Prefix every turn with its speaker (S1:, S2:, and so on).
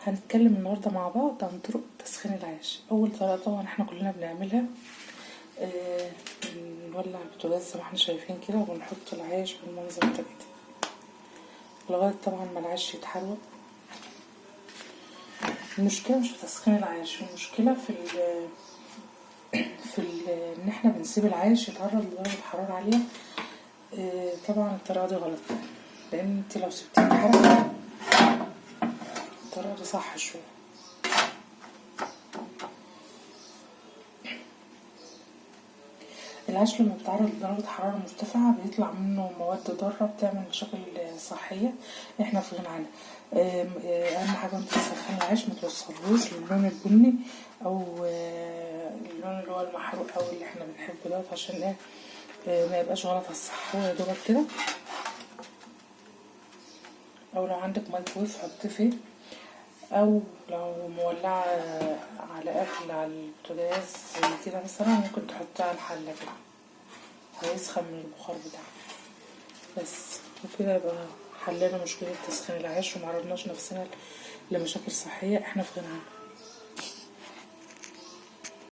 S1: هنتكلم النهاردة مع بعض عن طرق تسخين العيش. أول طريقة طبعا احنا كلنا بنعملها، بنولع البوتاجاز زي ما احنا شايفين كده، ونحط العيش بالمنظر ده كده لغاية طبعا ما العيش يتحرق. المشكلة مش في تسخين العيش، المشكلة في ال ان احنا بنسيب العيش يتعرض لدرجة حرارة عالية. طبعا الطريقة دي غلط، لان انت لو سبتيه يتحرق، الطريقة دي صح شوية. العيش لما بيتعرض لدرجة حرارة مرتفعة بيطلع منه مواد ضارة بتعمل مشاكل صحية احنا في غنى عنها. اهم حاجة وانت بتسخني العيش ما توصلهوش للون البني او اللون اللي هو المحروق او اللي احنا بنحبه دوت، عشان ايه؟ ما يبقاش غلط على الصحة. هو يا دوبك كده، او لو عندك مايكرويف حطيه فيه، او لو مولعة على اكل على البوتاجاز زي كده مثلا ممكن تحطيها على الحلة كده، هيسخن من البخار بتاعها بس. وكده يبقى حلينا مشكلة تسخين العيش ومعرضناش نفسنا لمشاكل صحية احنا في غنى عنها.